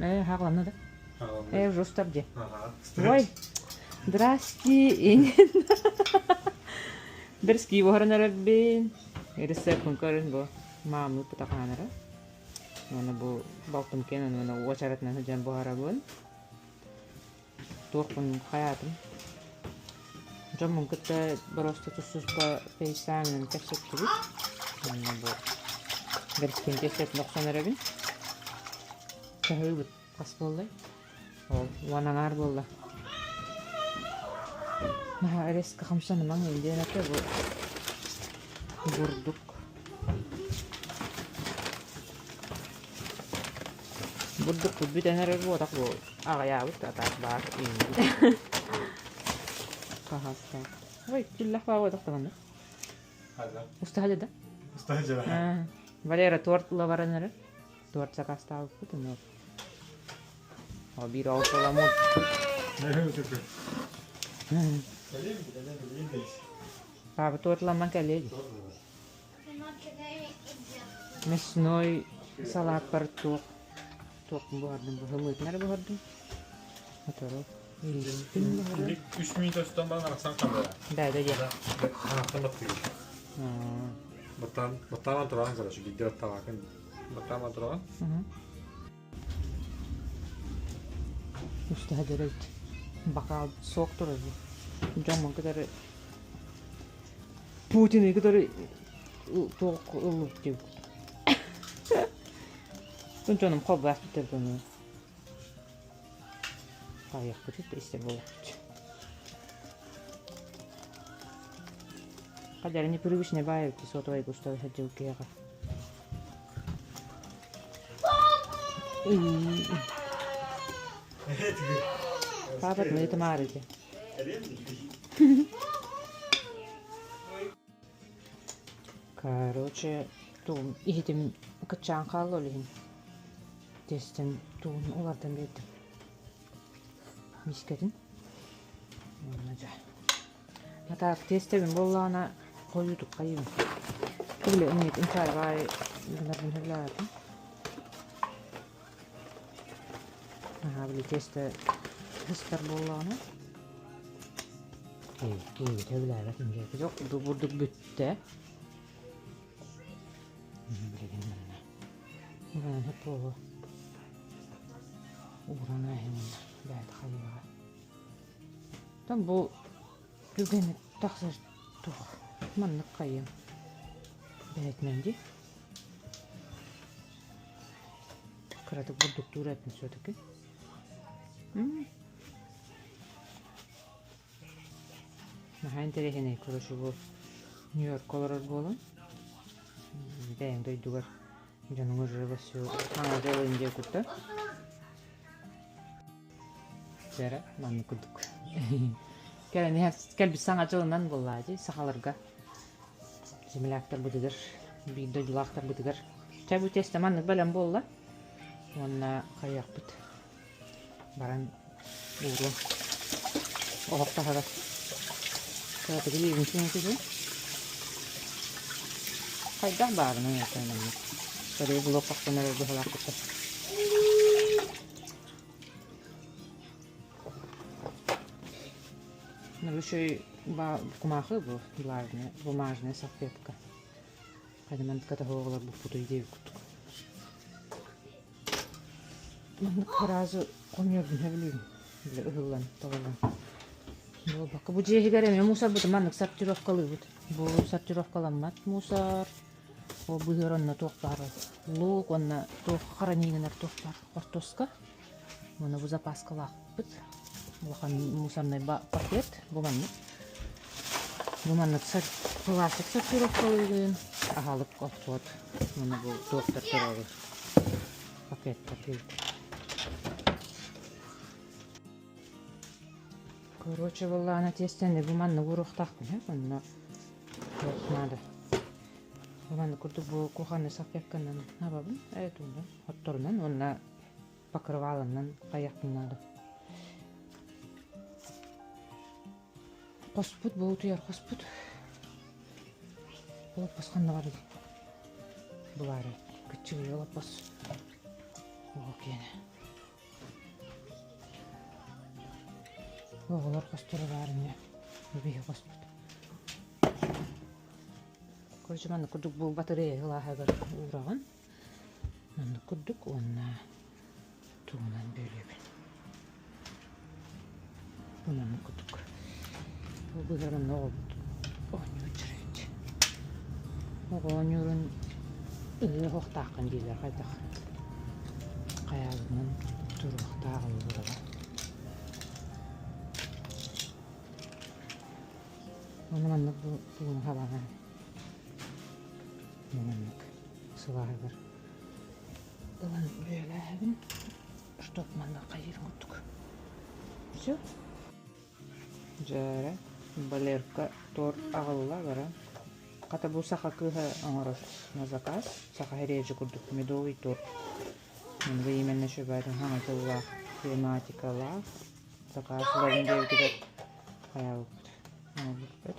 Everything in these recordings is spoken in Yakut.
Ээ, хааланна да? Ээ, уже устар дии. Ой, здрасте. Бэрски буһаран эрэрбин. Рецеппин көрөн бу маамы путахаанара. Уонна бу балтым кэнэн уонна уочаратынан сылдьан буһарабын. Туохпун хайаатым. Дьоммун кытта боруоста тус-туспа фейстаймынан кэпсэттибит. Уонна бу бэрискин тиэстэтин охсон эрэбин. Чаһыыбыт хас буоллай? Ол уон аҥаар буолла. Наһаа резко хамсанымаҥ диэн этэ бу бурдук. Бурдукпут бүтэн эрэр буотах бу аҕыйаабыт да атаах баар үүммүт. Хаһаастаах. Ой, киллэх баа буотах даҕаны. Устаһа да? Устаһа Валера торт ыла баран эрэр. Торт сакаастаабыппыт ону Ол биир оҕус буоламмыт. Папа торт ыламман кэлиэ дии. Мясной салааппар туох туохпун буһардым быһымыытын эрэ буһардым. Сотору ириспин буһарым. Үс мүнүүтэ устан баран арахсан хаалла. Да, да, дьэ. Хаахтан баттыыр. Баттаан баттаан тураан короче биирдэ баттаабакын баттаан тураан. Устаһа дьөрөйт. Бакаал суох турар бу. Дьоммун кытары Путины кытары туох ыллыбыт диэбит. Дьонум холбоох бүтэрбэни. Хайыахпыт да истэр буолуохпут. Хадара непривычный баайы сотовай густав сылдьыбыт киһиэхэ. Папа твои тамарыти. Короче, тугум иһитим кыччаан хаалла ол иһин. Тестин тугун улардан биэрдим. Мискэтин. Уонна дьэ. А так тиэстэбин буоллаҕына хойуутук хайыым. Били инник инчаарҕаай гынарбын сөбүлээбэтим. Наһаа били тиэстэ сыстар буоллаҕына сөбүлээбэтим дьэ бурдук бүттэ. Билигин манна ууран сөп буолуо. Ууран ааһын бэйэтэ хайыаҕа. Оттон бу түгэни тахсар туох маннык хайыам бэйэтинэн дии. Кыратык бурдуктуур этим все-таки. Наһаа интэриэһинэй короче бу Нью-Йоркка олорор буолан бэйэҥ дойдугар дьонуҥ уже все саҥа дьыл Индия кутта. Дьэрэ маннык курдук. Кэлэн иһэр кэлбит саҥа дьылынан буоллаа дии сахаларга земляктарбытыгар биир дойдулаахтарбытыгар. Чэ бу тиэстэ маннык бэлэм буолла. Уонна хайыахпыт Баран ууруом. Оһох таһыгар. Кыратыгы илиибин түһэн Хайдах баарынан этэн маннык. Скорее блок хахтан эрэр быһалаах кытта. Ну, еще и кумаахы бу влажная, бумажная салфетка. Хайдаман катаһоҕолор буппутуй диэбит курдук. Маннык сразу хомуйарбын сөбүлүүбүн. Били ыһыллан, тоҕуллан. Буолбакка бу дьиэ иһигэр эмиэ мусорбутун маннык сортировкалыыбыт. Бу сортировкаламмат мусор. Ол быыһыгар онно туох баар лук уонна туох хранение туох баар хортуоска. Уонна бу запаскалаахпыт. Улахан мусорнай пакет бу маннык. Бу маннык пластик сортировкалыыгын. Аһалык отход. Уонна бу туохтар тураллар. Пакеттар Короче, буоллаҕына тиэстэни бу маннык ууруохтаахпын ээ онно туох наада. Бу маннык курдук бу кухонный салфетканан абабын ээ туунан отторунан уонна покрывалынан хайыахпын наада. Хоспут бу утуйар хоспут. Олоппос ханна барый? Булаары кыччыгый олоппос. Оо киэнэ. Оҕолор хосторо баар эмиэ. Биһи хоспут. Короче, маннык курдук бу батарея ылааһыгар уураҕын. Маннык курдук уонна тугунан бүөлүүбүн. Бу маннык курдук. Бу быһар онно оҕобут оонньуур дьарайт. Оҕо оонньуурун ыһыах дииллэр хайдах хайаабытынан туруохтааҕын буолара. Ону маннык бу тугун хабаҕа маннык сылааһыгар ылан бүөлээһэбин, чтоб манна хайыыр курдук. Все. Дьээрэ, Валерка торт аҕалла баран. Хата бу саха кыыһа оҥорор на заказ. Саха реже курдук медовый торт. Манныгы именно шөбөтүн хаҥа тыллаах, тематикалаах. Заказ ыларын диэбитигэр хайаабыппыт. Оҥорбуппут.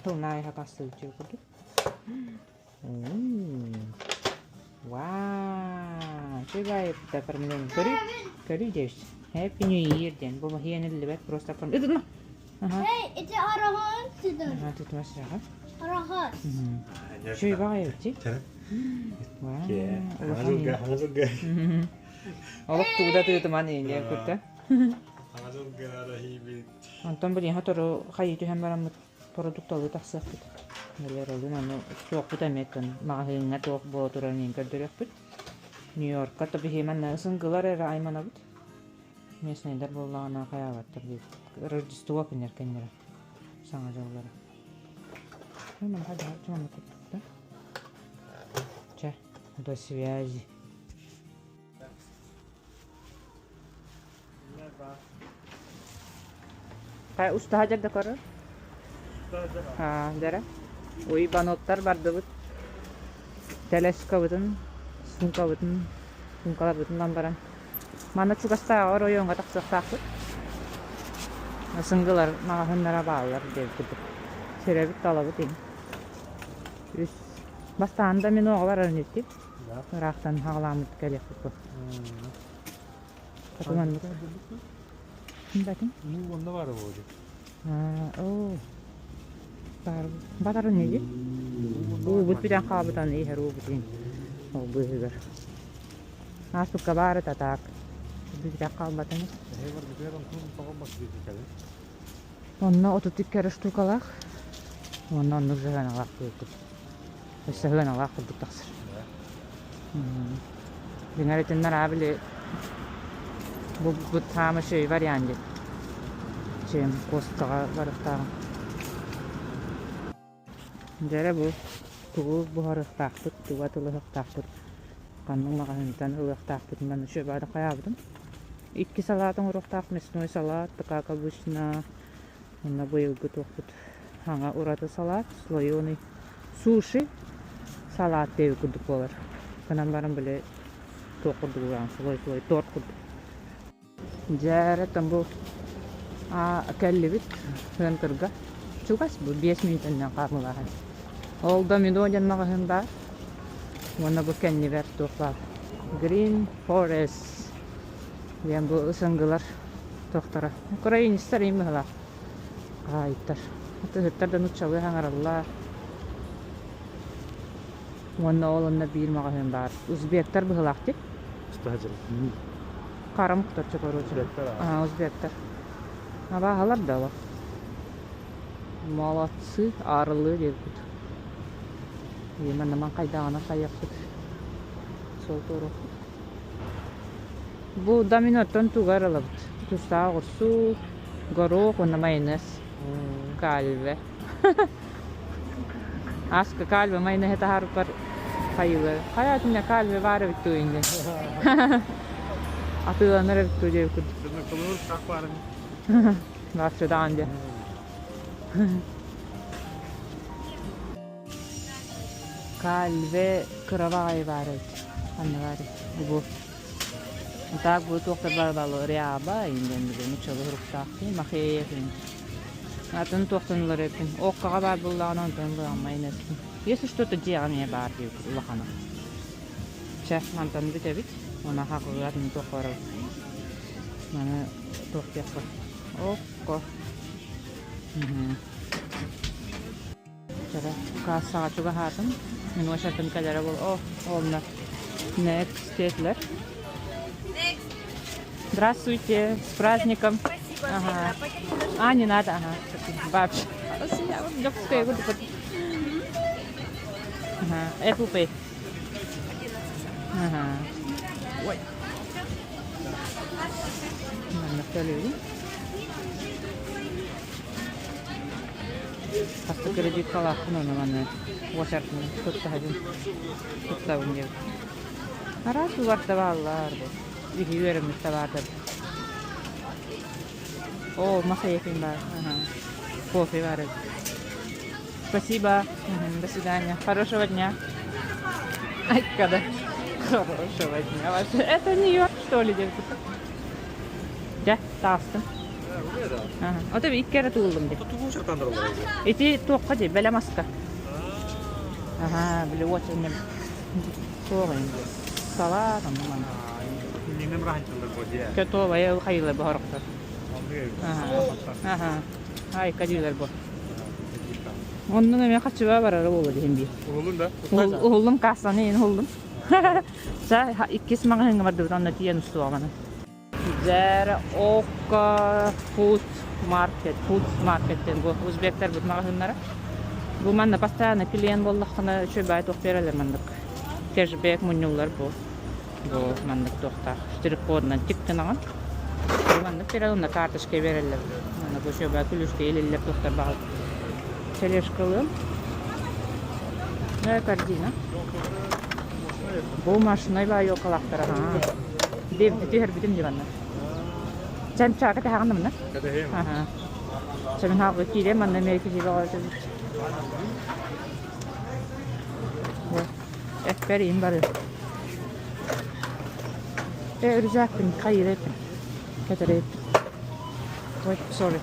Тылнаайы хакастыбыт диye курдук. Вау! Үчүгэй оформление. Көрүй, көрүй диэбит. Happy New Year диэн. Бу иһиэниллибэт просто оформление. Ага. Эй, ити араҕан сытар. Ага, тутма сыраҕа. Араҕас. Үчүгэй баҕайы эбит. Вау! Улахан Хаҥа Олох тугуда тыытыман иҥиэ курда. Хаҥа хиибит. Онтон билиҥ сотору хайыы түһэн бараммыт продукталыы тахсыахпыт. Валералыын ону суохпут эмиэ маҕаһыыҥҥа туох буола турарын иһин көрдөрүөхпүт. Нью-Йоркка то биһи манна сыҥгылар эрэ айманабыт. Местныйдар буоллаҕына хайаабаттар диэбит. Рождество күннэр кэннэрэ. Саҥа дьыллара. Чэ, до связи. Устаһа дьэрдэ көрөр. Дэрэ. Уйбаноттар бардыбыт. Телескабытын, суумкабытын, суумкаларбытын ылан баран. Манна чугастааҕы оройуоҥҥа тахсыахтаахпыт. Сыҥгылар маҕаһыыннара бааллар диэбит курдук. Сирэбит талабыт иһин. Үс. Бастаан да мин оҕо барарын иттим. Ыраахтан хаҕалааммыт кэлиэхпит бу. Хатыланнык. Батын. Ну, онно баар буолуо. Оо. Баар батарын иһи. Уубут бүтэн хаалбытан иһэр уубутун ол быыһыгар. Ааспыкка баары татаак. Бүтэн хаалбатын. Онно 32 эрэ штукалаах. Уонна оннук сыһыаналаах курдук. Өссө сыһыаналаах курдук тахсар. Дьиҥэр итиннэр аа били булбут хаама үчүгэй вариант диэн. Чем куоскаҕа барыахтааҕым. Дьэ эрэ бу тугу буһарыахтаахпыт, тугу атылыһыахтаахпыт, ханнык маҕаһыынтан ылыахтаахпытын манна үчүгэй баҕайытык хайаабытым. Икки салаат оҥоруохтаах мясной салат, как обычно, уонна быйылгы туохпут саҥа ураты салаат, слоеный суши салаат диэбит курдук буолар. Гынан баран били туох курдук угаан слой-слой торт курдук. Дьэ эрэ бу кэллибит центрга. Чугас бу 5 мүнүүтэннэн хаамылааһын. Ол домино диэн маҕаһыын баар. Уонна бу кэннибэр туох баар Green Forest диэн бу ысынгылар туохтара. Украинецтар им быһылаах. Хаһаайыттар. Атыыһыттар да нууччалыы саҥараллар. Уонна ол онно биир маҕаһыын баар. Узбектар быһылаах дии. Харам кутарча короче. Ага, узбектар. Абааһылар да олох. Молодцы, арылы диэбиппит. Манна хайдаҕына хайыахпыт. Сол туоруохпут. Бу доминоттан тугар ылабыт. Тустаах оҕурсуу, горох уонна майонез. Кальве. Аска кальве майонеһы таһаарбыппар хайыылар. Хайа итиннэ кальве баар эбит дуу инде. Атыыланар эбит дуу диэбит курдук. Вообще даҕан диэн. Кальве кыра баҕайы баар эбит. Ханна баар бу Так бу туохтар барабалы ряба инден биле нуччалыы суруктаах Махеев Атын туохтан ылар эбиппин. Оккаҕа баар буоллаҕына онтон ылыаҕым айнастын. Если что-то дьиэҕэ эмиэ баар диэбит улахана. Чэ, мантан бүтэбит. Уонна хакыгы атын туох барабыт. Маны туох диэххэ. Окко. Чара кассаҕа чугаһаатым. Мин уочаратым кэлэрэ буол. О, онно. Next диэтилэр. Здравствуйте, с праздником. Спасибо. Ага. А, не надо, ага. Вообще. Ага. Apple Pay. Ага. Ой. Манна төлүүбүн. Хаста кредиткалаахпын ону маны уочарпын туттаһабын туттабын диэбит. Араас уларда бааллар бу. Биһи үөрэммит табаардар. О, Махаевин бар. Ага. Кофе бар. Спасибо. До свидания. Хорошего дня. Ай, когда. Хорошего дня. Ваше. Это Нью-Йорк, что ли, девушка? Дьэ, таастым. Ага. Ото икки эрэ тууллум дии. Тутугу сатандырылар. Ити туохха дии, бэлэм аска. Ага, били уочарнем. Суох салат онно Минем рахантылар бу дии. Готовая хайылар бу хорохтор. Ага. Ай, кадилер бу. Оннун эмиэ хачыба барара буолла диһин бии. Уһулун да? Уһуллум кассаны ин уһуллум. Са иккис маҕаһыыҥҥа бардыбыт онно тиийэн устуоҕа Дьэ Окко Food Market, Food Market диэн бу узбектарбыт маҕаһыыннара. Бу манна постоянно клиент буоллаххына үчүгэй баай туох биэрэллэр маннык. Кэшбэк мунньуллар бу. Бу маннык туохтаах штрих-кодунан тик гынаҕын. Бу маннык биэрэл уонна карточка биэрэллэр. Манна бу үчүгэй баай күлүүскэ илиллэр туохтар баҕар. Тележкалыым. Э, корзина. Бу машина баайокалаахтара. Диэбити түһэрбитим дии манна. Чанчака таһаҕын мына. Аха. Чамин хаалгы киирэн манна эмиэ киһи бөҕө Эппэр иин бары. Э, рюкзакпын хайыр эппин. Кэтэрээппин. Ой, sorry.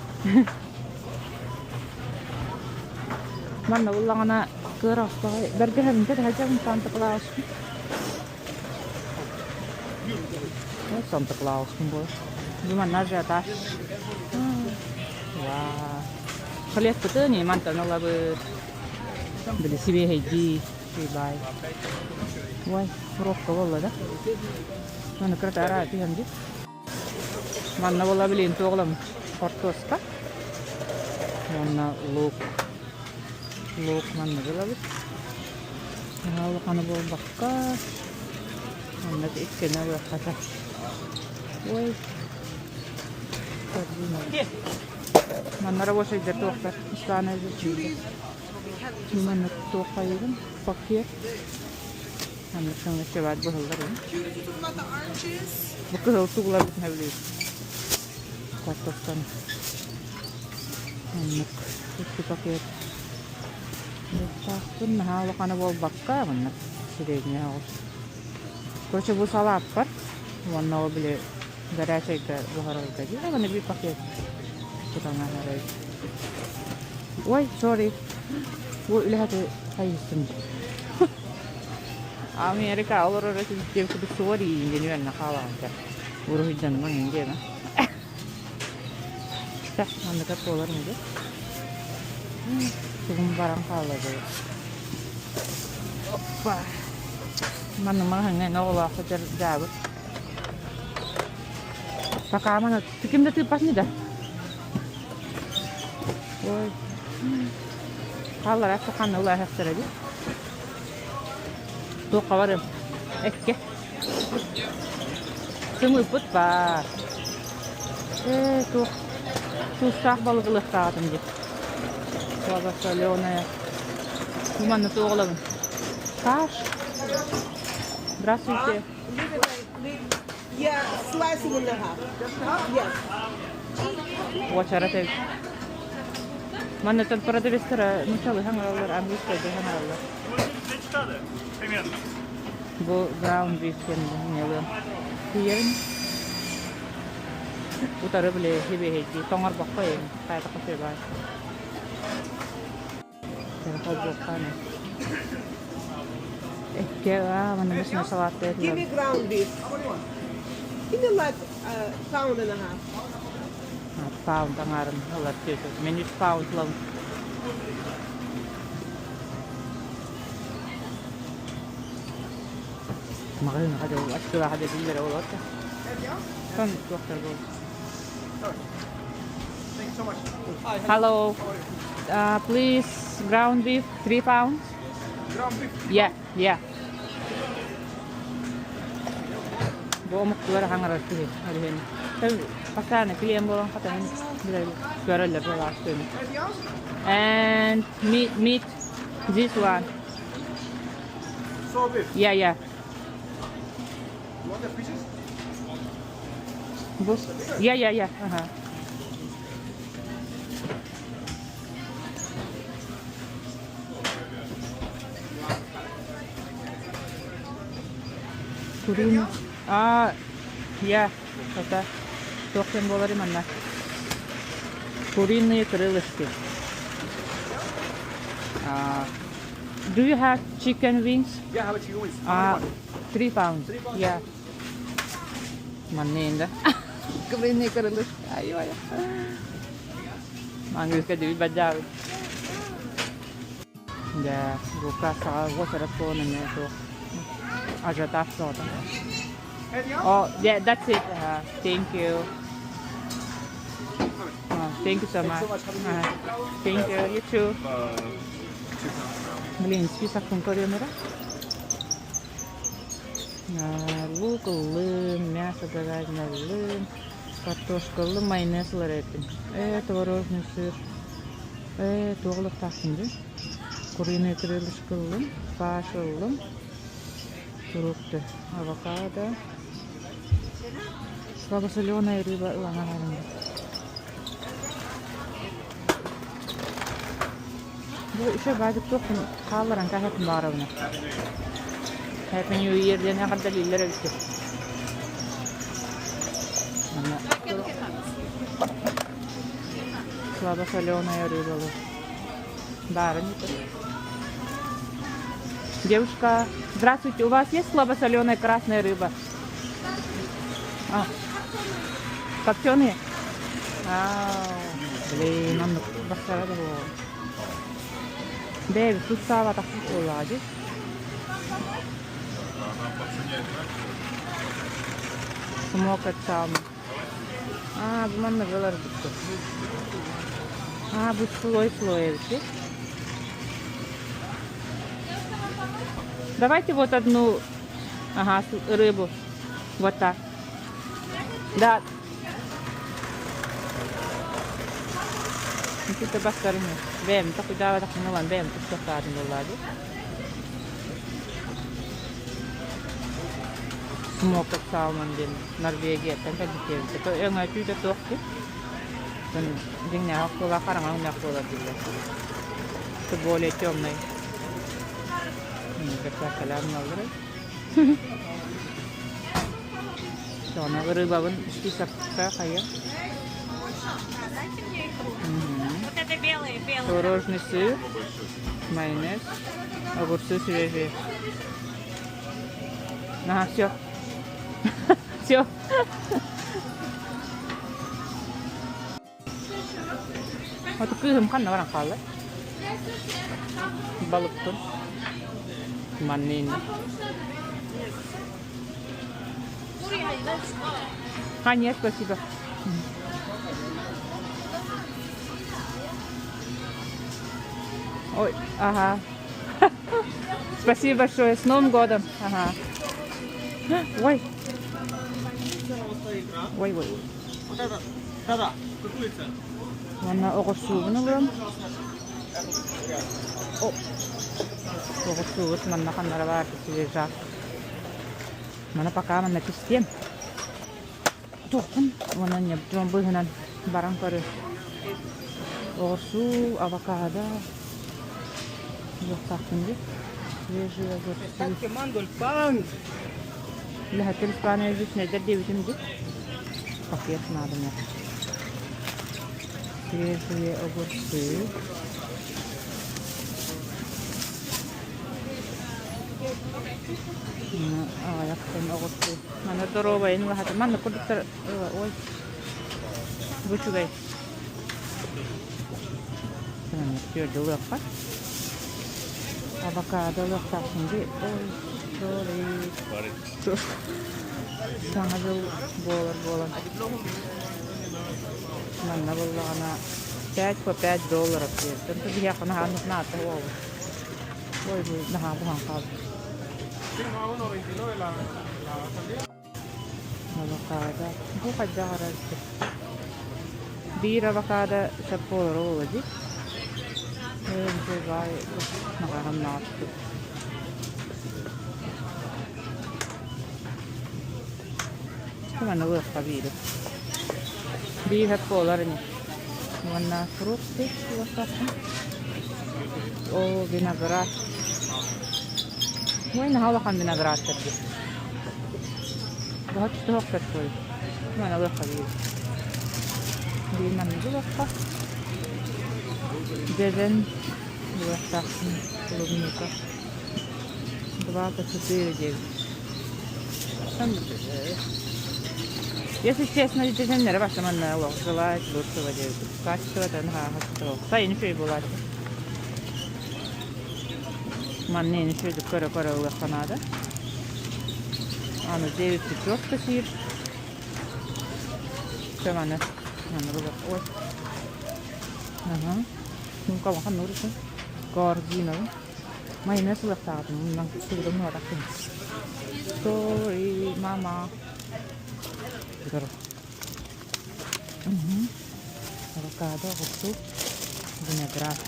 Манна буллаҕына кыар оспоҕой бэргэһэбин кэтэһэдьэбин Санта Клауспун. Санта Клауспун буолар. Бу манна ажиотаж. Вау. Хлебпытын и мантан ылабыт. Били сибиэһэйдии бай. Ой, коробка буолла да. Маны кыратаара түһэм дии. Манна буола билигин туох ылам хортуоска уонна лук. Лук маннык ылабыт. Наһаа улахана буолбакка маннык иккини ылыахха сөп. Ой, корзина. Манна рабочайдар туохтар Ислана Маннык туох хайыгын пакет. Маннык саҥа быһыллар Бу кыһыл тугуларбытын сөбүлүүр. Картофтан маннык икки пакет Туохтаахпын наһаа улахана буолбакка маннык средняя оҕус. Короче, бу салааппар уонна ол били горячайга буһарарга диир аны биир пакет кутан аһарай. Ой, sorry. Бу үлэһити хайыыстым. Америка олорор этим курдук суор иин үөннэ хаалаҕын уруһуйданымаҥ ин диэмэ. Так, манныка буолар ини. Тугум баран хаалла дии. Оппа. Манна маҕаһыҥҥа оҕолоох сылдьар дьаабыт. Пока маны ким да тыыппат да. Ой. Хааллара ханна улааһахтара дии. Туохха барыам? Эккэ. Сымыыппыт баар. Ээ, туох туустаах балык ылыахтаах этим дии. Слабо соленая. Манна туох ылабын? Каш. Здравствуйте. Yeah, slicing in the half. Yes. Уочарат эбит. Манна продавецтара нууччалыы хаҥыраллар, английскайдыы хаҥыраллар. Бу ground beef диэн ньылыам. Тиийэбин. Утары били сибиэһэйдии тоҥорбокко эйин хайатахха сөбөй. Холбуохха Экке аа манна мясной салат Give me ground beef. Give me like a pound and a half. Паунд аҥаарын ылар түөтү. Мин үс паунд ылабын. Маҕаһыыҥҥа да аччылааха да биллэрэ олор да. Сон туохтар буолла. Hello. Please, ground beef, 3 pounds. Ground beef. Yeah. Бу омуктулар хаҥарар киһи өрүһүн. Постоянно клиент буолан хатанын көрөллөр буолаахтыын. And meat, this one. So beef. Yeah. You want the pieces? Бу yeah. Ага. Куриный. А, я. Это туохтан буолар манна. Куриные крылышки. А, do you have chicken wings? Yeah, how much chicken wings? А, 3 pounds. 3 pounds. Yeah. Манна инде. Куриные крылышки. Ай, ой. Английский дебит бадьяабыт. Дьэ, бука саҕа уочарат буолан эмиэ суох. Ажиотаж соҕото. Anything else? Oh, yeah, that's it. Thank you. Thank you so Thanks much. so much. Have a good Thank you. You too. Блин, список көрүөм эрэ. Лук ыллым, мясо говядина ыллым, картошка ыллым, майонез ылар этим. Творожный сыр. Туох ылыахтаахпын дии? Куриные крылышки ыллым, фарш ыллым, фрукты, авокадо, слабосоленая рыба ылаҥан ыллым. Бу еще баадык туохпун хаалларан каһыппын баҕарабын. Happy New Year диэн эҕэрдэлииллэр эбит. Манна слабосоленая рыба баарын Девушка, здравствуйте, у вас есть слабосоленая красная рыба? А, копченые? А, блин, оннук бахсара да буолуо. Бэйэбит тустаабатахпыт буоллаҕа дии. Smoked salmon. А, бу маннык ыларбыт А, бу слой слой эбит. Давайте вот одну, ага, рыбу. Вот так. Да. Ити бастарын бэйэм токуйдаабатахпын ылан бэйэм тустуохтаатын буоллаа дии. Smoked salmon диэн Норвегияттан кэлбит өҥө түүтэ суох дии. Дьиҥнээх охсуулаах хараҥа өҥнөөх буолар дииллэр. Это более темный. Перчаткалаах Соны рыбабын списокка хайа. Дайте мне икру. Мгм. Вот это белые, белые. Творожный сыр, майонез, огурцы свежие. Ага, все. Все. Вот кыыһым ханна баран хаалла? Балыктын. Маннин. А, нет, спасибо. Ой, ага. Спасибо большое. С Новым годом. Ага. Ой. Ой, ой, ой. Вот это, да-да, какую цену? Уонна оҕурсуубун ылыам. Оҕурсуубут манна ханнара баар свежак. Маны пока манна кистиэм. Туохпун уонна дьон быыһынан баран көрө. Оҕурсуу, авокадо. Туохтаахпын дии. Свежие огурцы. Лэһэттэр Испания вишнэйдэр диэбитим дии. Пакет надо мне. Свежие огурцы. Аҕыйахтан оҕурсу. Маны доруобайын ылаһата. Манна курдуктар ой. Бу үчүгэй. Түөрдэ ылыахха. Авокадо ылыахтаахпын дии. Ой, sorry. Саҥа дьыл буолар буолан. Манна буоллаҕына 5 по 5 долларов диэбит. Онто биһиэхэ наһаа наата буолбут. Ой, бу наһаа буһан хаалбыт. Авокадо. Бу хайдах эрэ Биир авокадо сөп буолара буолуо дии. Маны ылыахха биири. Биир сөп буолар ини. Уонна фрукты ылыахтаахпын. Оо, виноград. Ой, наһаа улахан виноградтар дии. Быһа туһах сөп буолуо. Маны ылыахха биири. Биир манныгы ылыахха. Дьэдьэн ылыахтаахпын клубника. Два по четыре диэбит. Если честно, дьэдьэннэрэ барса манна олох желает лучшего диэбит. Качество наһаа сайын үчүгэй буолааччы. Манна ини үчүгэйдик көрө-көрө ылыахха наада. Аны 9 пятерка сиир. Чэ маны маны ой. Ага. Ну-ка, улахан нуурусун. Корзиновый. Майонез ылыахтааҕытым, муннан сыгытым нуотахпын. Sorry, мама. Авокадо, оҕурсу, виноград.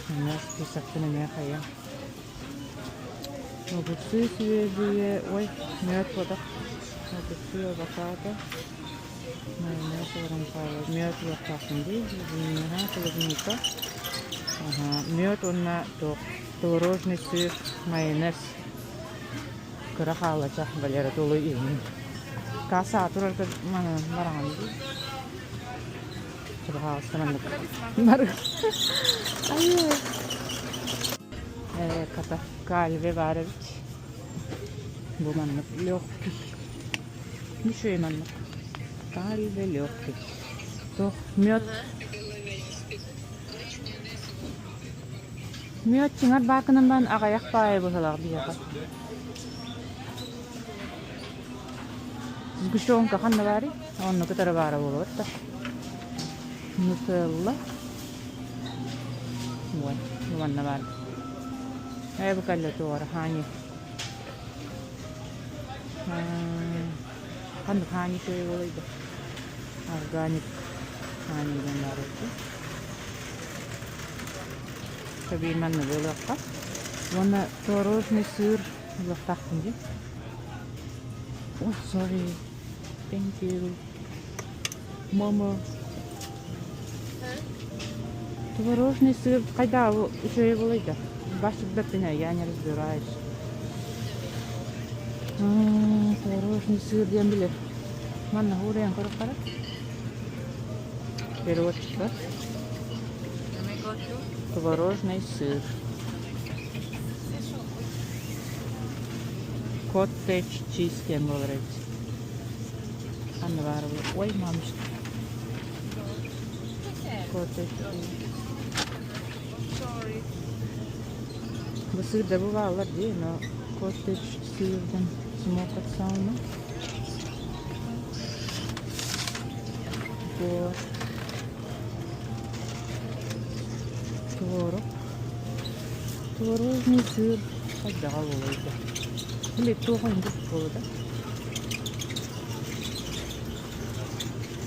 Эмиэ списокпын эмиэ хайа. Огурцы свежие, ой, мед подах. Огурцы, авокадо, майонез олорон хаалар. Мед ылыахтаахпын дии, клубника. Ага, мед уонна туох, творожный сыр, майонез. Кыра хаалачах Валера тулуй иһин. Кассаҕа турарга бараҕын дии. Пожалуйста, маннык. Бар. Айыы. Ката кальве баар эбит. Бу маннык легкий. Ничего маннык. Кальве легкий. Туох мед. Мүөт чиҥэр баакынан баран аҕыйах баайы быһыылаах биһиэхэ. Сгущенка ханна баарый? Онно кытары баара буолуо да. Нутелла. Ой, манна баар. Ээ бу кэллэ туора хаани. Ханнык хаани үчүгэй буолуой да. Органик хаани диэн баар эбит. Биир манныгы ылыахха. Уонна творожный сыр ылыахтаахпын дии. Ой, sorry. Thank you. Мама. Творожный сыр хайда үчүгэй буолуой да. Бас билбэппин я не разбираюсь. Творожный сыр диэн билэр. Манна уурайан көрөххөрө. Переводчик Творожный сыр. Коттедж чиз диэн буолар эбит. Ханна баар Ой, мамочка. Коттедж чиз. Бу сыр да бу бааллар дии, но коттедж сырдан smoked salmon. Бу Творог. Творожный сыр хайдаҕа буолуой да. Били туох оннук буолуо да.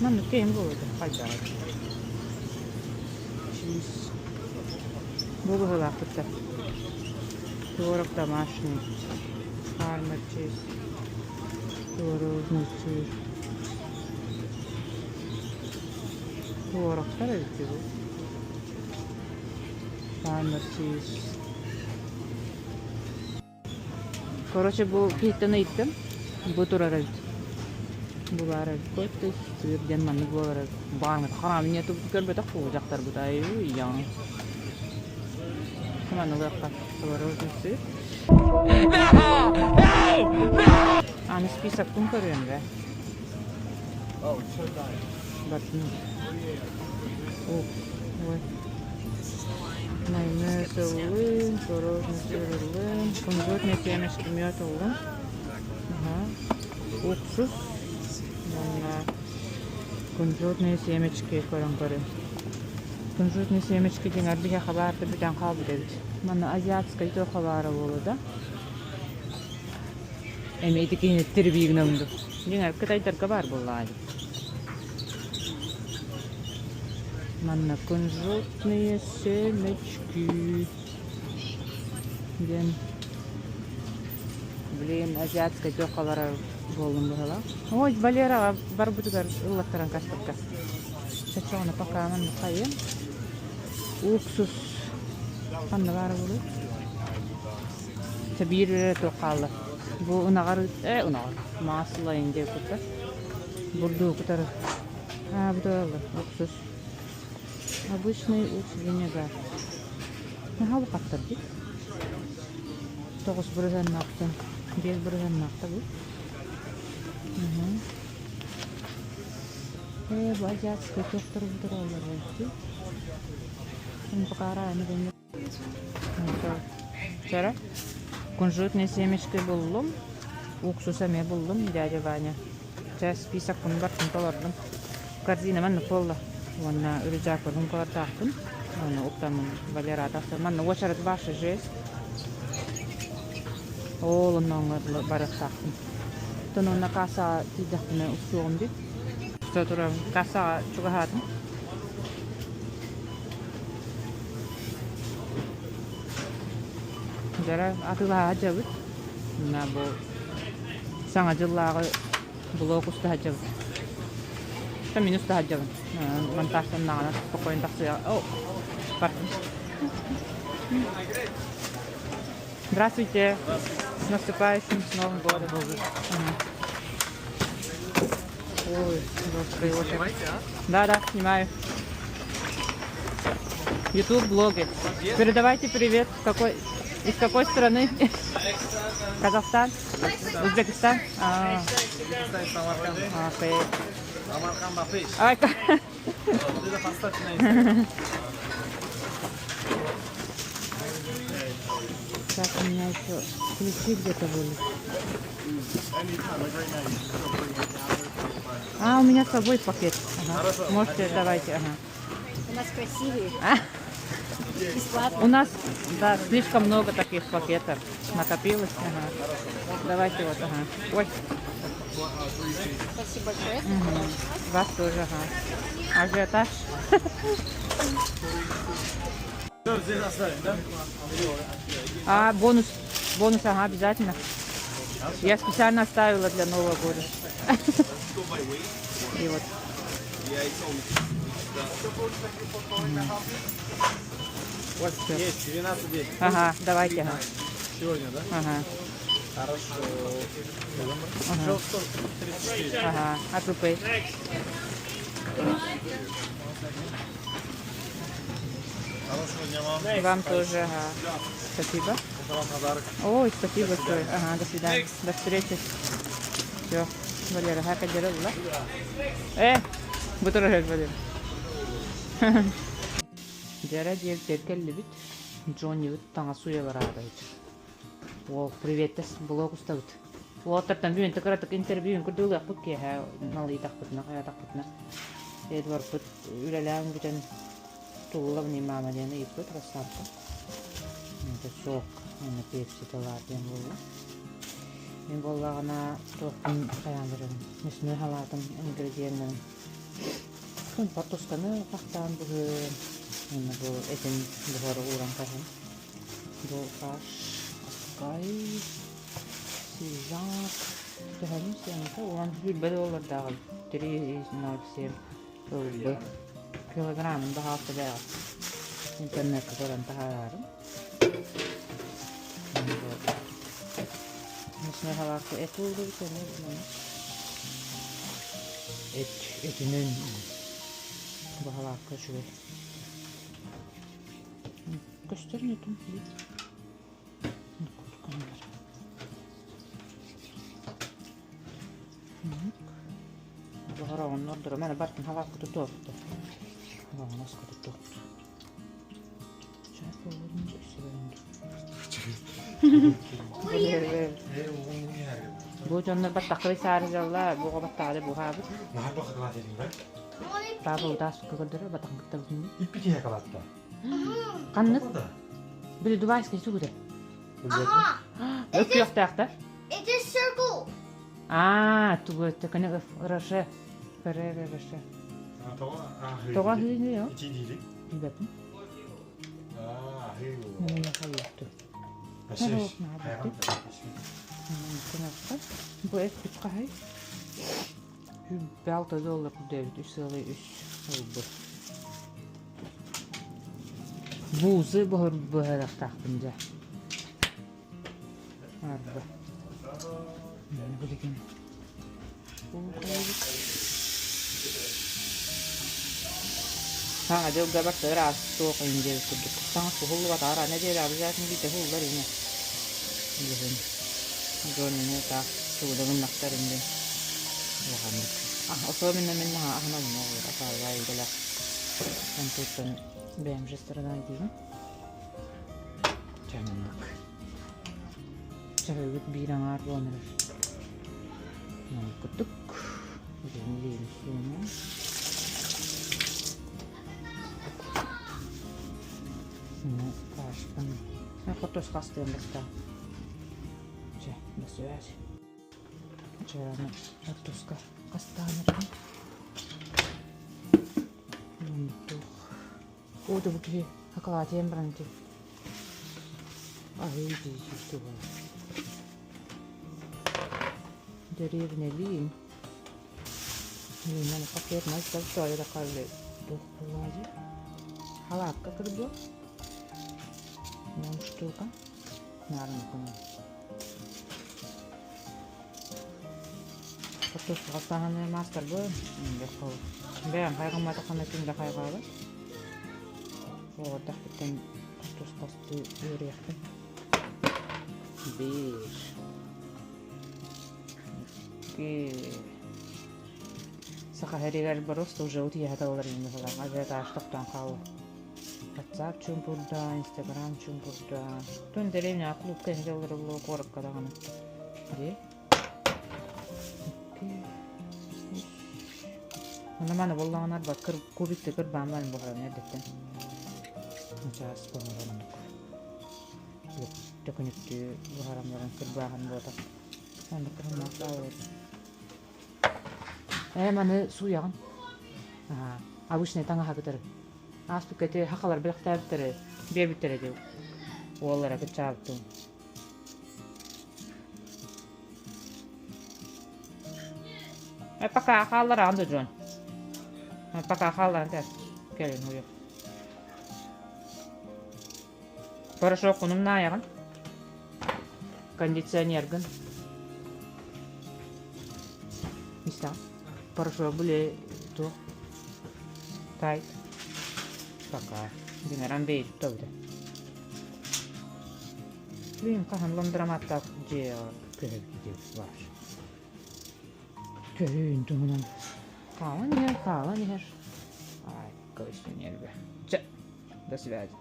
Маннык кэм буолуо да хайдаҕа. Чиз. Бу быһыылаахпыттар. Творог домашний. Фармер чиз. Творожный сыр. Творогтар эбит бу. Фармер чиз. Короче, бу киһиттэн ыйыттым. Бу турар эбит. Бу баар эбит. Кот сыр диэн маннык буолар эбит. Баҕаҥыт хараам нету көрбөтөх бу дьахтарбыт айуу яҥ. Маны ылыахха творожный сыр. Аны списокпын көрүөм бэ. Бардым. Ой. Майонез ыллым, творожный сыр ыллым, кунжутный семечки мед ыллым. Ага. Уксус уонна кунжутные семечки көрөн көрүн. Кунжутные семечки диэн биһиэхэ баарда бүтэн хаалбыт эбит. Манна азиатскай туохха баара буолуо да? Эмиэ ити киһини тирбиигинэн дуу. Дьиҥэр кытайдарга баар буоллаҕа дии. Манна кунжутные семечки диэн блин азиатскай туохха барар буоллум быһыылаах. Ой, Валераҕа барбытыгар ыллаттаран каспыкка. Чочоҕуна пока маннык хайыам. Уксус ханна баара буолуой? Чэ биир эрэ туох хаалла. Бу ынаҕар ээ ынаҕар масло индия кутар. Бурдугу кутары. Аа бу туолла уксус. Обычный уксус винегар. Наһаа улахаттар дии. 9 бырыһыаннаахтан 5 бырыһыаннаахта бу. Ээ бу азиатскай туохтар тураллар эбит. Пока Вчера кунжутные семечки буллум, уксус эмиэ буллум, дядя Ваня. Чэ, списокпун барытын толордум. Корзина маннык буолла. Уонна рюкзакпын колордаахпын. Уонна уктаммын Валера тахсан. Манна уочарат ваша жесть. Ол оннооҥҥо барыахтаахпын. Оттон уонна кассаҕа тиийдэхпинэ устуоҕум дии. Что турабын? Кассаҕа чугаһаатым. Дьара атыылаһа сылдьабыт. Мына бу Саҥа дьыллааҕы блок уста сылдьабыт. Мин уста сылдьабын. Монтажтаннаҕына спокойно тахсыаҕа. О, бардым. Здравствуйте. С наступающим, с Новым годом. Ой, господи, Да, да, снимаю. YouTube блоги. Передавайте привет. Какой, из какой страны? Казахстан? Узбекистан? А, окей. Ай, Это поставьте на Instagram. Так, у меня еще ключи где-то были. А, у меня с собой пакет. Ага. Можете, давайте. Ага. У нас красивые. А? Бесплатно. У нас, да, слишком много таких пакетов накопилось. Ага. Давайте вот, ага. Ой, Спасибо большое. вас тоже, ага. Ажиотаж. Все, здесь оставим, да? А, бонус, бонус, ага, обязательно. Я специально оставила для Нового года. И вот. Вот есть, 12 10. Ага, давайте, ага. Сегодня, да? Ага, Хорошо. Ага. 134. ага, Apple Pay. Хорошего дня вам. Вам тоже, ага. Спасибо. Это вам подарок. Ой, спасибо большое. Ага, до свидания. До встречи. Все, Валера, как дела? Бу турар Валера. Дьэрэ диэбитигэр кэллибит. Джоннибыт таҥас сууйа бараабайт. Уол, приветтэс, блог устабыт. Уолаттартан бүгүн кыратык интервьюн курдук киэһэ налыйдахпытына, хайатахпытына. Эдвардпыт үлэлээн бүтэн тулла мама диэн ыйыппыт Рассарка. Это сок, аны пепси талаар диэн буолла. Мин буоллаҕына туохпун хайаан барабын. Мясной халаатым ингредиеннэрин. Хортуосканы хахтаан быһыы, уонна бу этин буһары ууран каһын. Бу фарш, аккай, свежак, төһөнү сыаната 10 доллардааҕы 3,07 ылбы. Килограммын баһаалта бэҕэ. Интернетка көрөн таһаарарым. Мясной халаакка эт уурдубут эмиэ Эт этинэн бу халаакка үчүгэй. Көстөр нетум Курткандар. Бу хороҕоннор Маны бартын халаакка тутуохту. Хороҕоноска тутуохту. Бу дьоннор баттахтары саарыдьалла, бу оҕо баттаҕары буһаабыт. Наһаа бу хакалаат этиҥ бай. Папа утаас көрдөрөр батаҕын кытта бүтүннүү. Иппитиһэ калаатта. Ханнык? Били Дубайский сугута. Ага. Өк күөхтээхтэр. It is circle. Аа, тугу төкөнө ырышы. Көрөр ырышы. Тоҕо аһыыны Ити диири. Билбэппин. Аа, аһыы. Муна хайыахту. Бу эппит хаһай? 6 доллар курдук үс сыалай үс ылбыт. Буузы быһарахтаахпын дьэ. Арба. Билигин. Саҥа дьылга бартыгар аас суох иин диэбит курдук. Таҥас уһуллубатаҕар аны диэри обязательно биирдэ уһуллар ини. Билигин дьон ини таах чугуда гыннахтар ини улаханнык. Особенно мин наһаа аһынабын оҕолор атааллаа идэлээх. Онтуттан бэйэм же сторона диибин. Чаҥнык. Чаһыыбыт биир аҥаар буолан эрэр. Курдук. Билигин суону. Кашпын. Хотос хастыан баста. Чэ, до связи. Чэ, оттуска хастаан эрдим. Оо, да бу киһи хакалаатыйан баран ити аһыы дии туга Дэриэбинэлиин Миинэн пакетнай толтойо хааллы туох буоллаҕа Халаакка кырбыа Уон штука Наарынкынан Хотуоскаҕа саҥаны маастарбын бэйэм хайҕамматаххына ким да хайҕаабат. Оҕордохпуттан хортуоскастыы үөрүйэхпин. Биир, икки. Саха сиригэр просто уже утуйа сыталлар иҥин быһыылаах ажиотаж тохтоон хаалла. WhatsApp чуумпурда, Instagram чуумпурда. Тон дэриэбинэҕэ клубка иһэллэр буолуо куоракка даҕаны. Дии. Онно маны буоллаҕына арбаккыр кубикты кырбаан баран буһаран эрдэттэн. Начаас буһаран оннук. Төкүнүктүү буһаран баран кырбааһын буотах. Оннук кыһыннаах баалар. Ээ маны сууйаҕын. Аа, обычный таҥаһа кытары. Ааспыкка ити хахалар бэлэхтээбиттэрэ, биэрбиттэрэ дии. Уоллара кыччаабыттын. Пока хааллараҕын да дьон. Пока хаалларан кэл. Кэлин уйук. Порошоккунум наайаҕын. Кондиционергын. Истэҕин. Порошок били туох тайт. Пока. Динаран бэйит тобута. Блин, хаһан ландроматтаах дьиэ көһөбүт баар. Көһүүн туһунан хаалан иһэр, хаалан иһэр. Ай, көстүн нерве. Чэ, до связи.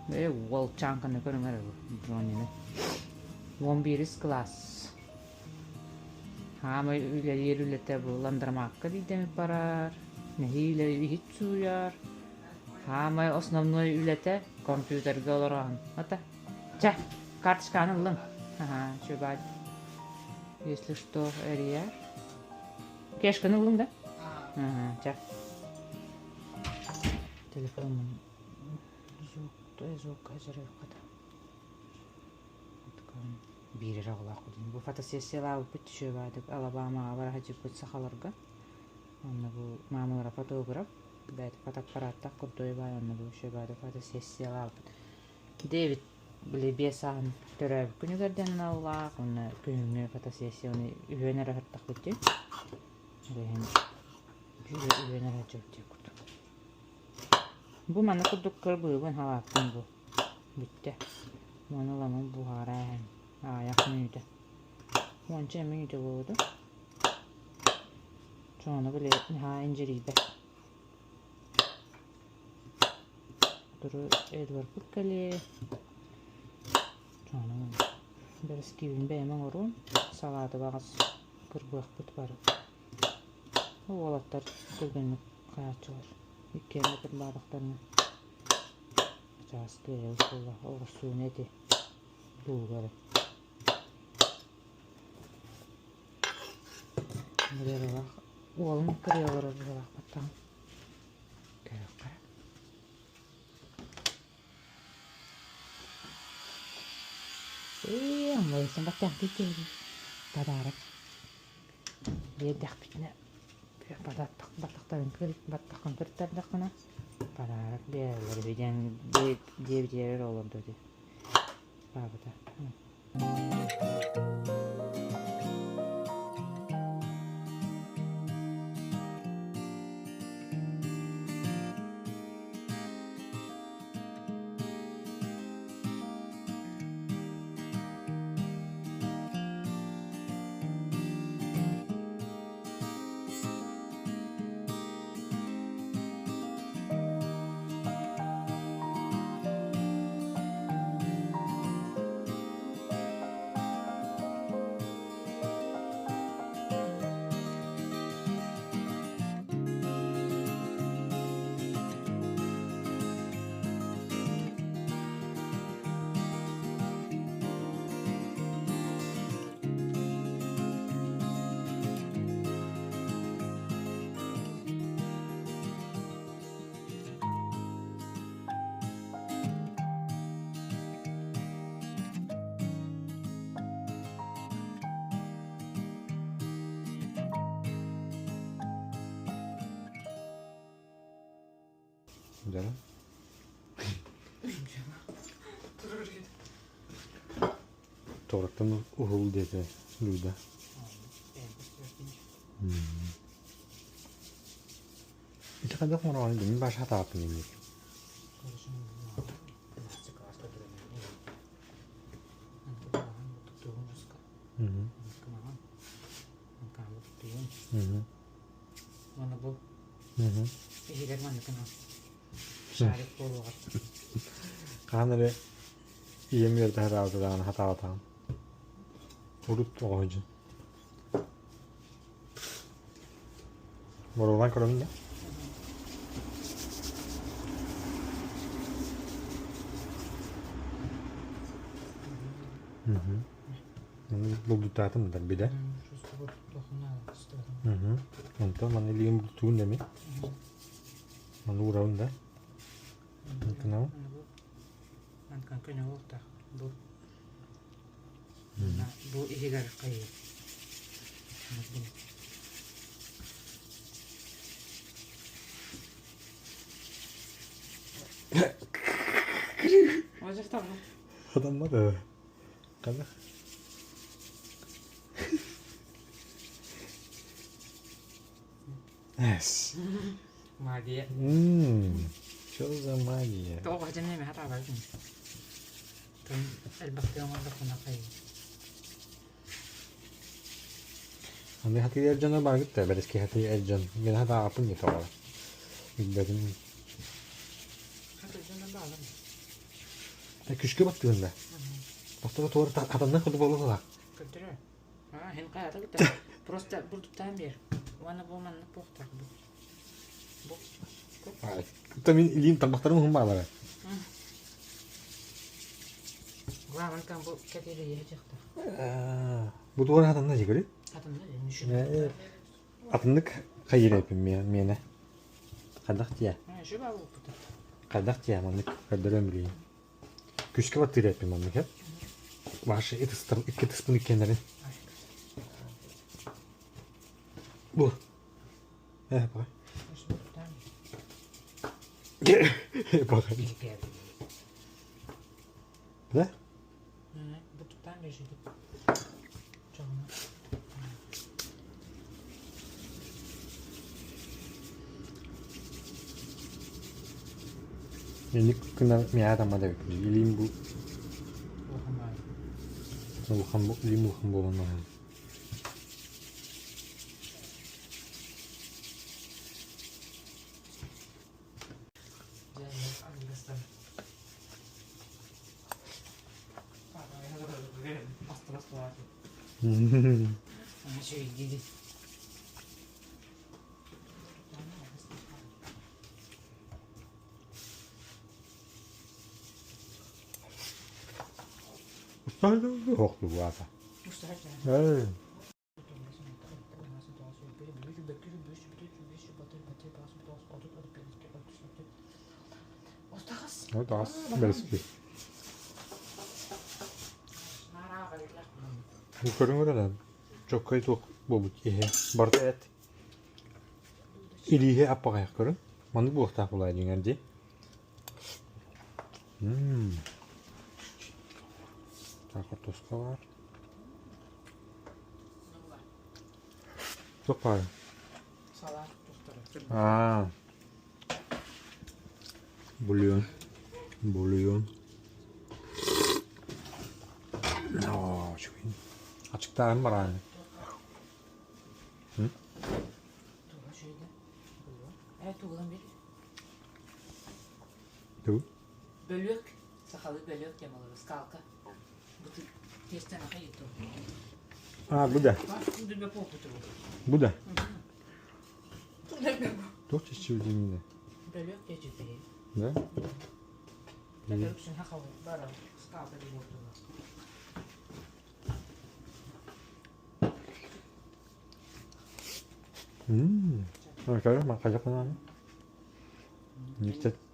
Ээ, уолчааҥканы көрүҥ эрэ бу, Джоннины. 11 класс. Хаамай үлэлиир үлэтэ бу ландромакка биирдэмик барар, нэһиилэ иһит сууйар. Хаамай основной үлэтэ компьютерга олороон. Ата, чэ, карточканы ыллыҥ. Аха, чубай. Если что, эрийэр. Кешканы ыллыҥ да? Ага, чэ. Телефонун звук, звук хазырыаххата. Биир эрэ оҕолоох Бу фотосессиялаабыппыт түшүөбаадык Алабамаҕа бара сылдьыбыт сахаларга. Онно бу маамалара фотограф, бэйэтэ фотоаппараттаах курдук баар онно бу үчүгэй фотосессиялаабыт. Дэвид били биэс сааһын төрөөбүт күнүгэр диэн аналлаах уонна күһүҥҥү фотосессияны үһүөн эрэ сыртахпыт дии. Ол иһин үһүөн эрэ сылдьыбыт дии курдук. Бу манна курдук кырбыыбын халааппын бу. Бүттэ. Уону ыламын буһара иһэн аҕыйах мүнүүтэ. Уонча мүнүүтэ буолуо. Чоҕону били наһаа индьирийбэт. Сотору Эдвардпыт кэлиэ. Чоҕону бэрэскиибин бэйэм оҥоруом. Салааты баҕас кырбыахпыт бары. Уолаттар түргэнник хааччылар. Иккиэн кырбаатахтарына чаас кыайабыт буолла. Оҕурсууну эти лууга эрэ. Валералаах уолун кырыйа олорор быһыылаах баттаҕын. Көрүөххэ. Ээ, аммайысын баттаахтыы киһи подарок биэрдэхпитинэ баттахтарын баттаххын кыртардаххына подарок биэрэллэр үһү диэн диэбитигэр олордо дии баабыта. Дьара. Торттан уһул диэтэ Люда. Ити хайдах оҥороҕун мин баша хатааппын инник. Уонна бу иһигэр маннык гынан шарик буолуоҕар. Хаһан эрэ ийэм үөрдэ сатаабыта даҕаны хатаабатаҕым. Урут оҕо сылдьан. Боруобалаан көрөбүн да. Булдутаатым да билэ. Онтон маны илиим бултуун дэмин. Маны уурабын да. Онтон Мантан көнө буолтах бу. Бу иһигэр хайыы. Адаммады. Қазақ. Эс. Магия. Что за магия? Тоҕо дьэнэ эмэ хатаабатын. Тон элбэхтик оҥордоххуна хайыы. Аны хатыы эр дьоно баргыт да бэрэски хатыы эр дьон. Мин хатаабаппын не тоҕо. Билбэтим. Хатыы дьоно баалар. Күшкө баттыгын да. Бастакы туора хатаннан курдук буолуохтаах. Көрдөрө. Аа, һин хайата кытта. Просто бурдуктаан биэр. Уонна бу маннык буохтаах бу. Бу. Кытта мин илиим тарбахтарым уһун баалара. Главное там бу кэтири дьахтар. Бу туора хатанна дьигили? Хатанна дьэ. Атыннык хайыр миэнэ. Хайдах тиэ? Хайдах тиэ маннык көрдөрөн билиим. Күскэ баттыыр эппин маннык эп. Ваши ытыстар икки ытыспын иккиэннэрин. Бу. Э, баҕай. Баҕай. Да? Бутуктаан лежит. Инник гына миэхэ таммат эбит. Илиим бу улахан илиим улахан буолан аһан. Үчүгэй Охтубаата. Эй. Отас бэски. Бу көрүҥ чоккай туох буолбут иһэ. Барыта эт. Илииһэ аппаҕайах көрүҥ. Маннык буолуохтаах буолаа дьиҥэр дии. Хортуоска баар. Туох баар? Салат тустара. Аа. Бульон. Бульон. Оо, үчүгэй. Ачыктааһын барааны. Туга үчүгэй да? Ээ, тугунан бир. Тугу? Бөлүөк. Сахалыы бөлүөк диэн буолар. Скалка. А, бу да. Бу да. Туох чэччи дииминэ? Да? Мм. Хайдах гынан?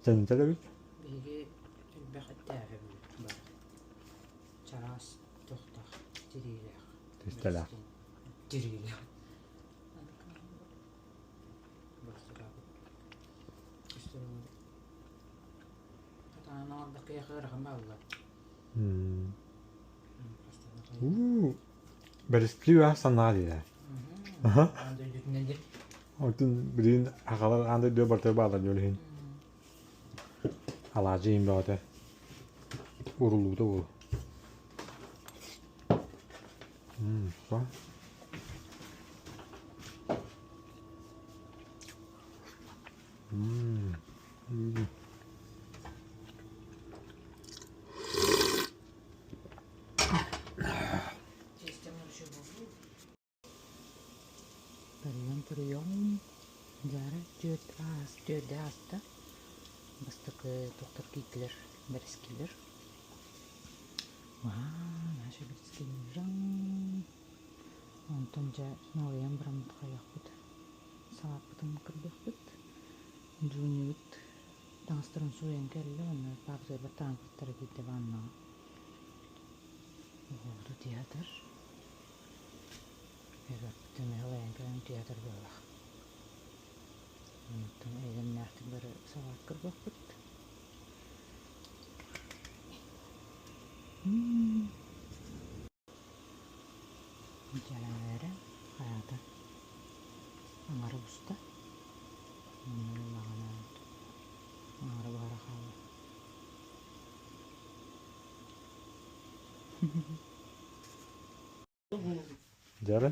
Тэнтэлэбит. Биһиги элбэх эттээҕибит баар. Чараас тохтох тириилээх. Тистэлээх. Тириилээх. Уу, бэрэскилии үөһэ санаа диирэ. Аха. Оттон билигин аҕалар аан дойду барыта бааллар дьон иһин. Алаадьы иһин бөҕөтө. Уруллубута буолуо. Прием, прием. Дьара түөрт аас, түөрдэ ааста. Бастакы доктор киирдилэр, бэрэскилэр. Ваа, наша бэрэскилэр. Онтон дьэ налыйан бараммыт хайахпыт. Салааппытын кырбыахпыт. Дьуунньубут таҥастарын сууйан кэллэ уонна паапатыгар таҥаппыттара киирдэ ваннаҕа. Оҕобуту театр. Эбэппитин ылайан кэлэн театр буоллах. Онтон эйэлэмнээхтик бары салаат кырбаппыт. Дьээрэ хаата аҥара буста. Онно ыллаҕына аҥара баара хаалла. Дьара,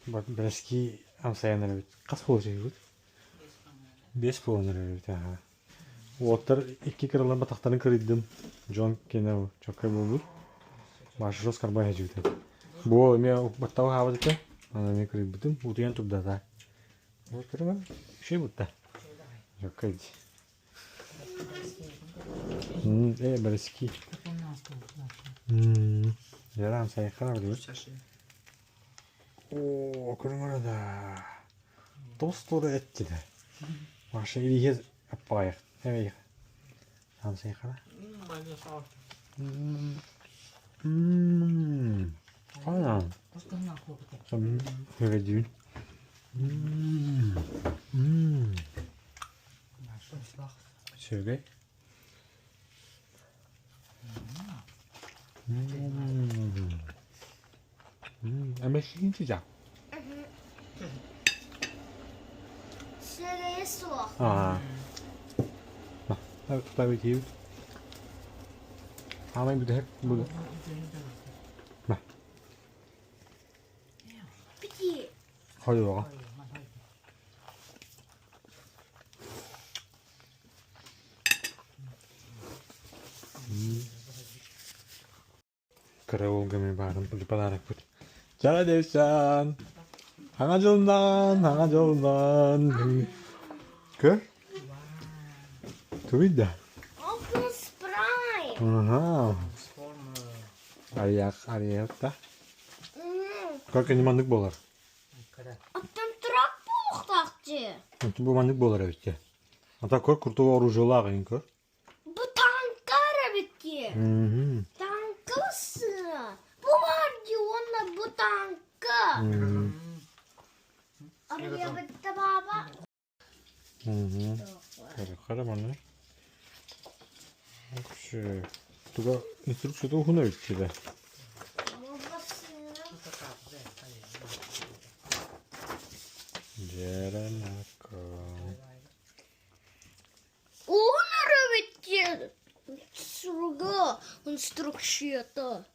бэрэскии амсайан эрэбит. Хас буолуо Биэс буолан эрэбит, аһаа. Уоттар икки кыралар батахтарын кырыйдым. Дьон кэнэ чоккай буолбут. Маша скарбай хадьыыта. Бу эмиэ баттаҕы хаабыт этэ. Аны эмиэ кырыйбытым. Утуйан турдата. Вот көрүҥ, үчүгэй бутта. Чоккай дии. Бэрэски. Ярам сайхар диир. Оо, көрүҥ да. Тос-тура эттилэр. Маша илииһэ аппаайах. Эбэйэх. Ам сайхара. Хана. Хөрөдүүн. Үчүгэй. Эмэхсин чыча. Сирэйэ суох. Аа. Тутабит Аамай бүтэһик бу. На. Пити. Хойуоҕа. Кыра уолга эмиэ баарын подарокпыт. Чара девчан. Хаҥа дьолунан, хаҥа дьолунан. Көр. Тугуй да? Optimus Prime. Ага. Арыйах, арыйах да. Как они маннык буолар? Оттон трак буолуохтаах дии. Бу маннык буолар эбит дии. Ата көр крутого оружиелаах иһин көр. Бу танка эбит дии. Танкасы. Бу бар дии уонна бу танка. Арыйабытта баба. Хара маны. Туга инструкцията уһун эбит дии. Дьэрэнака. Уһун эбит дии суруга инструкцията.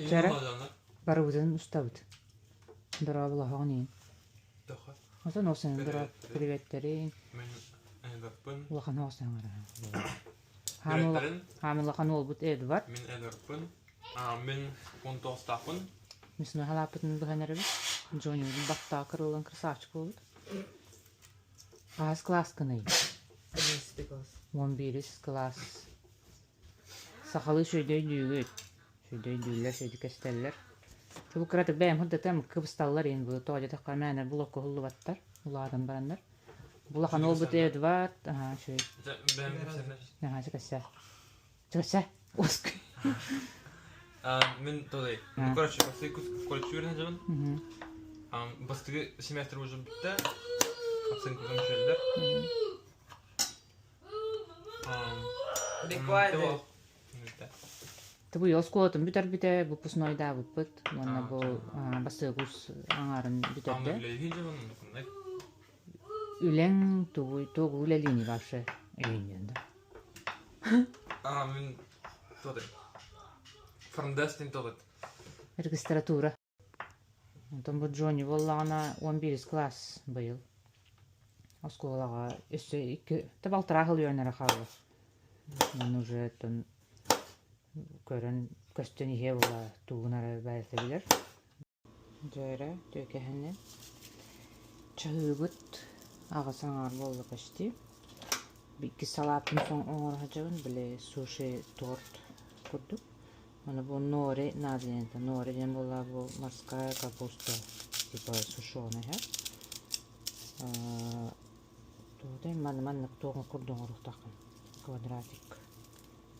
Чара барыбытын устабыт. Дорооболоһоҕун иһин. Отон ол сенин дороо приветтерин. Улахан оҕо саҥара. Хаамы улахан уолбут Эдвард. Мин Эдвардпын. Мин 19-таахпын. Мин халааппытын быһан эрэбит. Джоннибын баттаа кырыллан красавчик буолбут. Хаас кылааскыный? 11 кылаас. Сахалыы сүөдөйдүүгүт. Сүөдөйдүүллэр, сүөдүкэстэллэр. Бу кыратык бэйэм сырдатыам кыбысталлар иһин бу тоҕо диэтэххэ мээнэ блокка уһуллубаттар улаатан бараннар. Улахан уолбут Эдвард, аһаа үчүгэй. Аһаа чэкэссэ. Чэкэссэ. Уоскуй. Мин тодай. Ну, короче, бастакы колледж үөрэнэ сылдьабын. Бастакы семестр уже бүттэ. Оценка көмүшэллэр. Be quiet. Бу оскуолатын бүтэрбитэ, выпускнойдаабыппыт уонна бу бастакы аҥаарын бүтэрдэ. Үлэҥ тугуй, тугу үлэлиини вообще өйүннүөн да? А, мин тодай. Френдестин тоҕыт. Регистратура. Онтон бу Джонни буоллаҕына 11 класс быйыл. Оскуолаҕа өссө икки балтараа сыл үөрэнэрэ хаалла. Ону уже оттон көрөн көстөн иһиэ була тугун эрэ бэйэтэ билэр. Дьээрэ түөкэһини чаһыыбыт аҕыс аҥаар буолла почти. Икки салаатын оҥоро сылдьабын, били суши торт курдук. Аны бу нори надо диэн этэ. Нори диэн буолла бу морская капуста типа сушеная иһэр. Туотай манна маннык туох курдук оҥоруохтааххын квадратик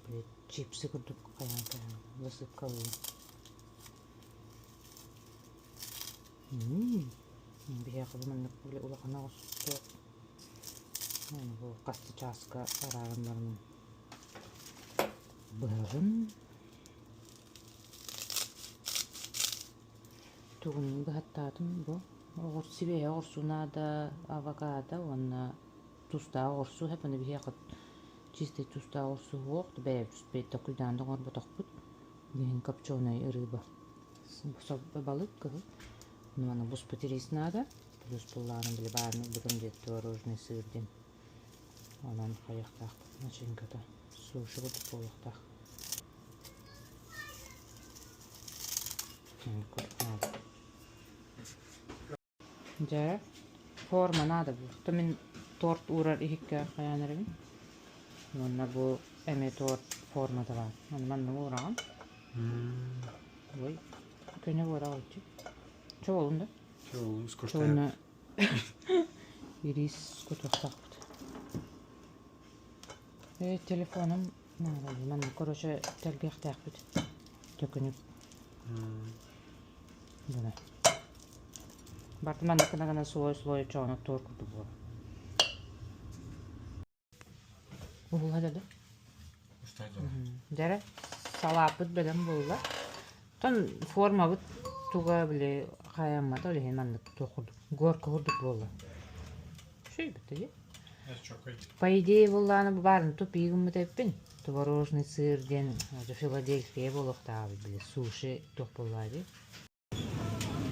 били чипсы курдук хайаан хайаан засыпкалыы. Биһиэхэ бу маннык били улахан оҕустуох бу хас да чааска арааран баран быһаҕын тугун быһаттаатым бу оҕурсу сибиэһэй оҕурсу наада авокадо уонна тустаах оҕурсу һэп аны биһиэхэ чистый тустаах оҕурсу суох бэйэбит токуйдаан да оҥорботохпут Билигин копченый рыба балык кыһыл. Маны буспут рис наада. Плюс буллаҕына били баарын ылбытым диэт творожный сыр диэн. Онон хайыахтаах начинката суши курдук буолуохтаах. Дьэ, форма наада буолуо. То мин торт уурар иһиккэ хайаан эрэбин. Уонна бу эмиэ торт формата баар. Ону манна уураҕын. Ой, көнө буораҕа иччи. Чоҕулун да? Чоҕулун Чоҕуна ирис кутуохтаахпыт. Э, телефоном наада. Манна, короче, тэлгиэхтээхпит. Төкүнүк. Гына. Барыта маннык гына гына слой-слой чоҕунук туор курдук буолар. Уһула да Дьэрэ, салааппыт бэлэм буолла. Оттон формабыт туга били хайаммата ол иһин маннык туох курдук горка курдук буолла. Үчүгэй дии. По идее буоллаҕына бу баарын тупик гыммыт эбиппин. Творожный сыр диэн Филадельфия буолуохтааҕа били суши туох буоллаҕа дии.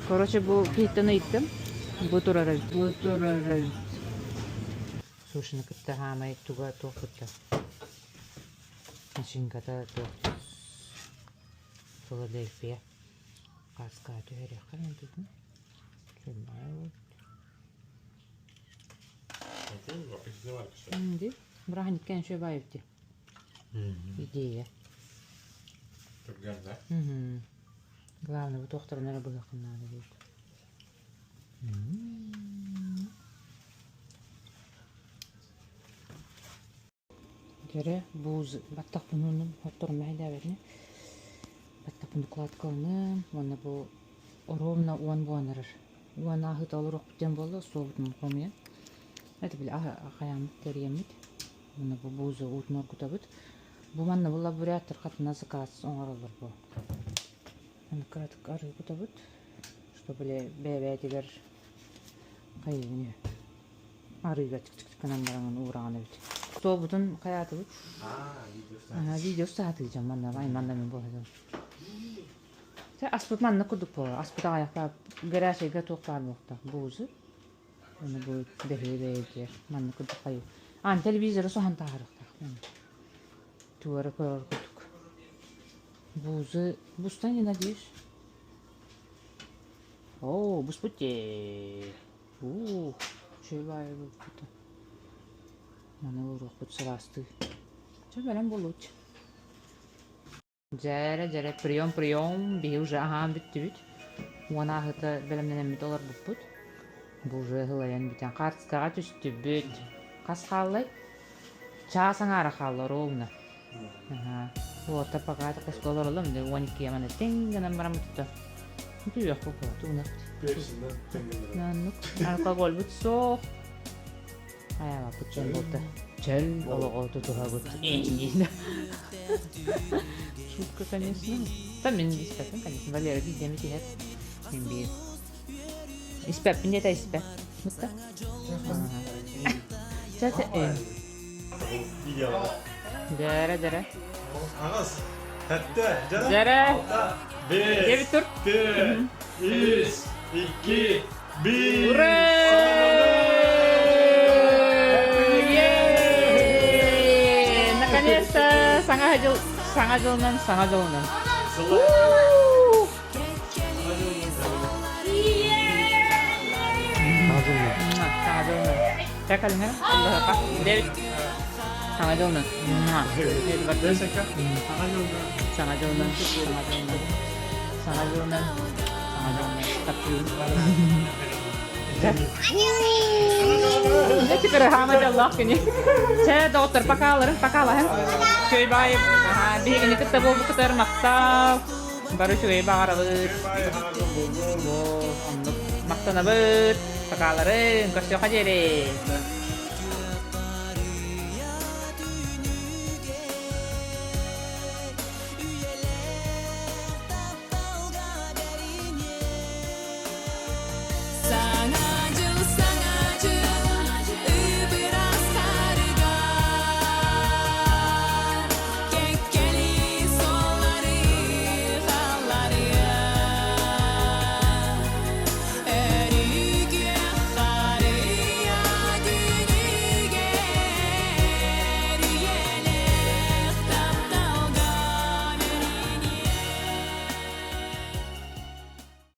Короче, бу киһиттэн ыйыттым. Бу турар эбит. Бу турар эбит. Сушины кытта хаамай туга туох кытта. Начинката туох Филадельфия хааскаҕа түһэриэххэ наадатын. Бырааһынньыкка үчүгэй баайбыт идея. Түргэн да? Главное, бу туохтарын эрэ быһыаххын наада диэбит. Дьэрэ бууз баттахпын ууннум, отторум мэһэйдээбэтинэ. Баттахпын укладкаланым уонна бу ровно уон буолан эрэр. Уон ааһыыта олоруохпут диэн буолла, остуолбутун хомуйан. Это били хайааммыт тэрийэммит. Уонна бу буузу уутун оргутабыт. Бу манна бу лабуреаттар хатына заказ оҥороллор бу. Аны кыратык арыы кутабыт, чтобы били бэйэ-бэйэтигэр хайыыны Арыыга чык-чык гынан баран уураҕын эбит. Суолбутун хайаатыбыт? Аа, видео саатыыдьам манна айманна мин буолла. Тэ аспыт манна курдук буолар. Аспыт аҕайахта горячайга туох баар буолуохтаах буузу. Оны бу бэһиэ бэйэтигэр манна курдук хайы. Аан телевизоры соһон таһаарыахтаах. Туора көрөр курдук. Буузы бустан не надеюсь. Оо, буспут ээ. Уу, үчүгэй баайы булбута. Маны уруохпут сылаастыы. Чэ, бэлэм буолуут. Дьэрэ, дьэрэ, прием, прием, биһи уже аһаан бүттүбүт. Уон ааһыта бэлэмнэнэммит олорбуппут. Бу уже ыһылайан бүтэн хаартыскаҕа түстүбүт. Хас хааллай? Чаас аҥаара хаалла ровно. Аһаа. Уота пока хоско олороллом, 12 маны тэҥ гынан баран бутта. Утуйуох буолла, тугунах. Наннык. Алкогольбут суох. Айаабаппыт чөл буолта. Чөл олоҕу тутуһабыт. Шутка, конечно. Там мин испэппин, конечно. Валера биирдэми иһэр. Мин биир. Испэппин диэтэ испэт. Мытта. Чэ, чэ, Дьэрэ, дьэрэ. Аҕыс, сэттэ, дьэрэ. Дьэрэ. Алта, бес, Дебит тур. түөрт, үс, икки, биир. Ура! Наконец-то саҥа дьыл, саҥа дьылынан, саҥа дьылынан. Саҥа дьылынан. Чэ, кэлиҥ Дэвид. Саҥа дьылынан. Саҥа дьылынан. Саҥа дьылынан. Саҥа дьылынан. Саҥа дьылынан. Таптыыбын. Дьэ, теперь хаама дьоллоох кини. Чэ, доҕоттор, покаларын, покалаһын. Үчүгэй баайы биһигини кытта буолбуккутугар махтал. Бары үчүгэй баҕарабыт. Оннук махтанабыт. Покаларын, көрсүөххэ диэри.